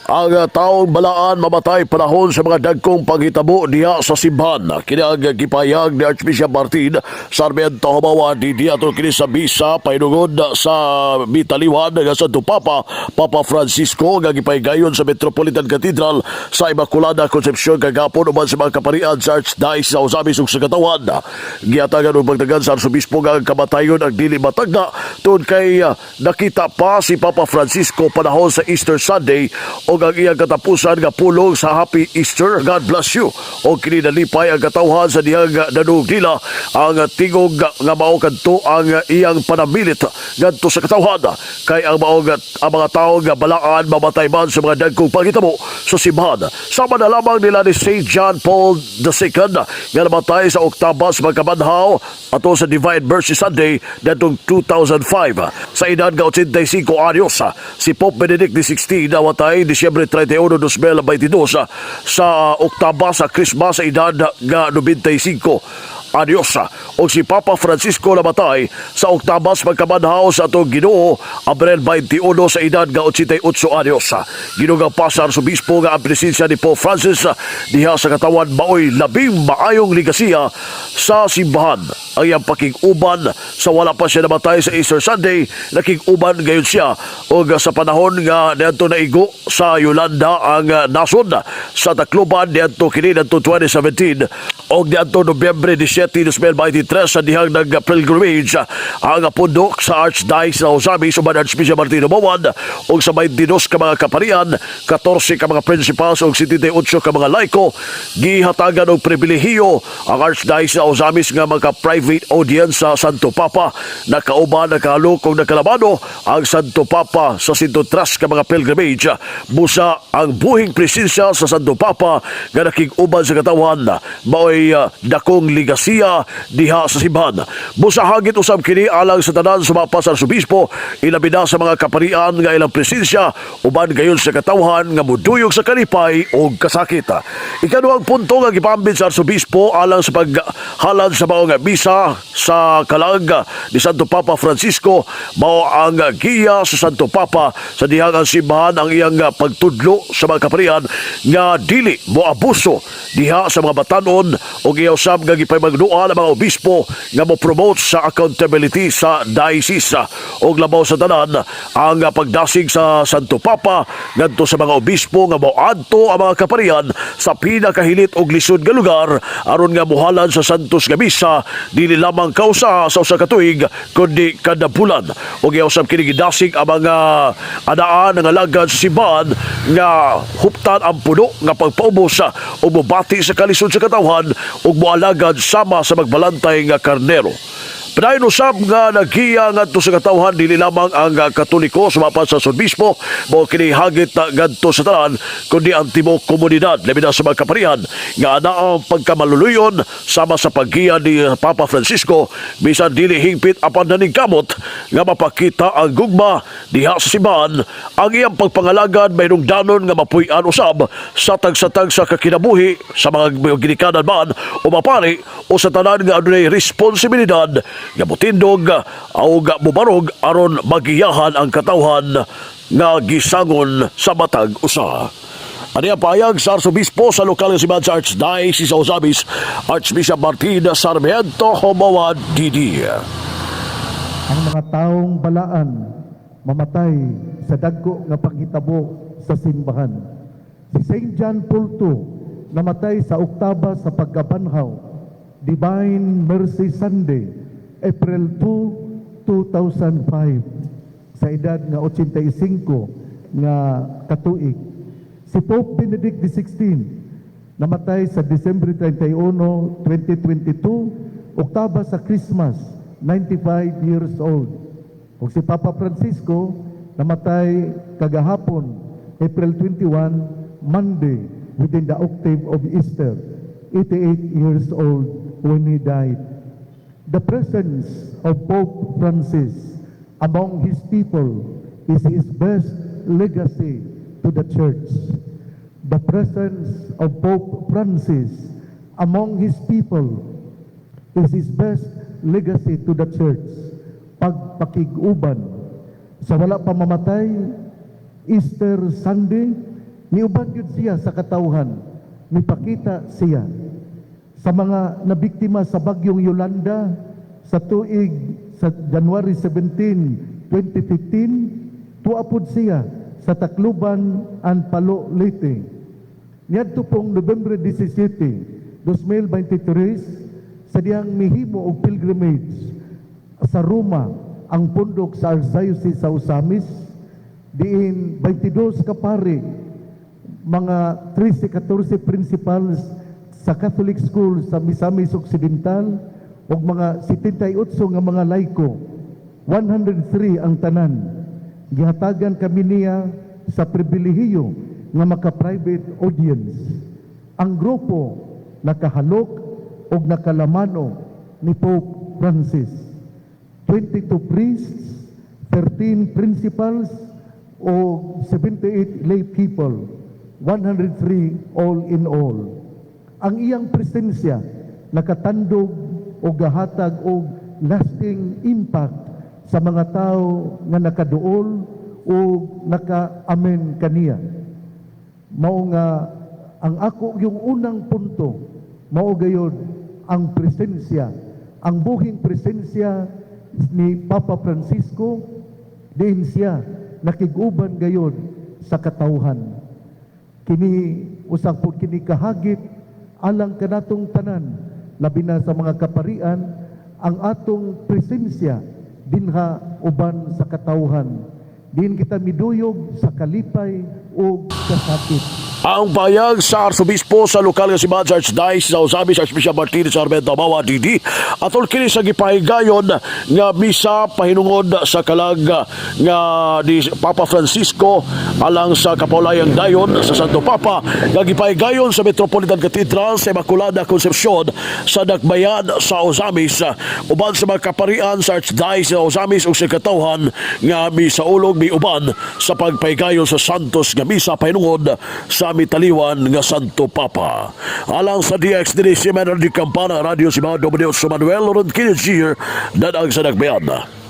Ang taong balaan mamatay panahon sa mga dagkong panghitabo diha sa simbahan. Kini ang gipahayag ni Archbishop Martin Sarmiento Jumawan di ato kini sa misa pahinungod sa mitaliwan nga Santo Papa, Papa Francisco, nga gipahigayon sa Metropolitan Cathedral sa Immaculada Concepcion kagahapon uban sa mga kaparian sa Archdiocese sa Ozamiz ug sa katawhan. Gihatagan og pagdagan sa Arsobispo nga ang kamatayon ang dili matagna tungod kay nakita pa si Papa Francisco panahon sa Easter Sunday ug ang iyang katapusan nga pulong sa "Happy Easter, God bless you." Og kini nalipay ang katawhan sa dihang nadungog nila ang tingog nga mao kadto ang iyang panamilit ngadto sa katawhan, kay ang mao ang mga tawo nga balaan mamatay man sa mga dagkong panghitabo sa simbahan. Sama na lamang nila ni St. John Paul II nga namatay sa Oktaba sa pagkabanhaw ato sa Divine Mercy Sunday datong 2005 sa edad nga 85 anyos. Si Pope Benedict XVI namatay Disyembre 31, 2022 sa Oktaba sa Christmas sa edad nga 95 anyos. O si Papa Francisco namatay sa Oktabas pagkabanhaw sa atong Ginoo Abril 21 sa edad nga 88 anyos. Gidugang pa sa Arsobispo nga ang presensya ni Pope Francis diha sa katawhan maoy labing maayong ligasiya sa simbahan. Ang iyang pakig-uban sa wala pa siya namatay sa Easter Sunday, nakig-uban gayon siya og sa panahon nga niadto naigo sa Yolanda ang nasod sa Tacloban niadto kini niadto 2017 og niadto Nobyembre 17, 2023 sa dihang nag-pilgrimage ang pundok sa Archdiocese sa Ozamiz uban Archbishop Martin Jumawan og sa 22 ka mga kaparian, 14 ka mga principals og 78 ka mga laiko. Gihatagan og pribilehiyo ang Archdiocese sa Ozamiz nga maka private audience sa Santo Papa. Nakauban, nakahalok ug nakalamano ang Santo Papa sa 103 ka mga pilgrimage. Busa ang buhing presensya sa Santo Papa nga nakig-uban sa katawhan maoy dakong ligasiya diha sa simbahan. Busa hagit usab kini alang sa tanan, sumapa sa Arsobispo, ilabi na sa mga kaparian nga ilang presensya uban gayon sa katawhan nga muduyog sa kalipay og kasakit. Ikaduhang punto nga gipambit sa Arsobispo alang sa paghalad sa maong misa sa kalag ni Santo Papa Francisco mao ang giya sa Santo Papa sa dihang ang simbahan ang iyang pagtudlo sa mga kaparian nga dili mo abuso diha sa mga batanon ug iya usab nga gipaymagnuan ang mga obispo nga mo promote sa accountability sa diocese. Ug labaw sa tanan, ang pagdasig sa Santo Papa ngadto sa mga obispo nga moadto ang mga kaparian sa pinakahilit og lisod nga lugar aron nga mohalad sa Santos nga Misa dili lamang kausa sa usa ka tuig kundi kada bulan. Ug iya usab kini gidasig ang mga anaan nga alagad sa simbahan nga huptan ang puno nga pagpaubos ug mobati sa kalisod sa katawhan ug moalagad sama sa magbalantay nga karnero. Padayon usab nga naghiya ngadto sa katawhan, dili lamang ang Katoliko, sumapa sa Arsobispo, mo kini hagit na ngadto sa tanan kundi ang tibuok komunidad, labi na sa mga kaparian nga ana ang pagkamaluluyon sama sa paggiya ni Papa Francisco, bisan dili hingpit apan naningkamot nga mapakita ang gugma diha sa simbahan. Ang iyang pagpangalagad may danon nga mapuy-an usab sa tagsa-tagsa ka kinabuhi sa mga ginikanan man o mapari o sa tanan nga adunay responsibilidad nga motindog o mubarog aron magiyahan ang katawhan nga gisangon sa matag usa. Ani ang pahayag sa Arsobispo sa lokal nga simbahan sa Archdiocese sa Ozamiz, Archbishop Martin Sarmiento Jumawan DD. Ang mga taong balaan mamatay sa dagko nga panghitabo sa simbahan. Si St. John Paul II namatay sa Oktaba sa pagkabanhaw, Divine Mercy Sunday, April 2, 2005, sa edad nga 85 nga katuig. Si Pope Benedict XVI namatay sa December 31, 2022, Oktaba sa Christmas, 95 years old. Ug si Papa Francisco namatay kagahapon, April 21, Monday, within the octave of Easter, 88 years old when he died. The presence of Pope Francis among his people is his best legacy to the Church. The presence of Pope Francis among his people is his best legacy to the Church. Pagpakig-uban. Sa wala pa mamatay, Easter Sunday, Niuban gyud siya sa katawhan, mipakita siya sa mga nabiktima sa bagyong Yolanda sa tuig sa January 17, 2015, tuwa pod siya sa Tacloban and Palo, Leyte. Niadto pong Nobyembre 17, 2023, sa dihang mihimo og pilgrimage sa Roma ang pundok sa Archdiocese sa Ozamiz, diin 22 ka pari, mga 13-14 principals sa Catholic School sa Misamis Occidental ug mga 78 nga mga laiko, 103 ang tanan. Gihatagan kami niya sa pribilehiyo nga maka-private audience. Ang grupo nakahalok og nakalamano ni Pope Francis. 22 priests, 13 principals, o 78 lay people, 103 all in all. Ang iyang presensya nakatandog o gahatag og lasting impact sa mga tao nga nakaduol o naka-amen kaniya. Mao nga ang ako yung unang punto, mao gayod ang presensya, ang buhing presensya ni Papa Francisco, diin siya nakig-uban gayod sa katawhan. Kini usa pud kini kahagit alang kanatong tanan, labi na sa mga kaparian, ang atong presensya dinha uban sa katawhan. Diin kita miduyog sa kalipay o kasakit. Ang payag sa Arsobispo sa lokal nga simbahan sa Archdiocese sa Ozamiz, Archbishop Martin Sarmiento Jumawa DD, atol kini sa gipahigayon nga misa pahinungod sa kalag nga ni Papa Francisco alang sa kapaulayang dayon sa Santo Papa nga gipahigayon sa Metropolitan Cathedral sa Immaculada Concepcion sa Dakbayan sa Ozamiz uban sa mga kaparian sa Archdiocese sa Ozamiz ug sa katawhan nga misaulog miuban sa pagpahigayon sa Santos nga misa pahinungod sa mitaliwan nga Santo Papa. Alang sa DX dinhi si Manuel Di Campana, Radio Simbahan W. Manuel Ron Kenneth, danag sa Dakbayan.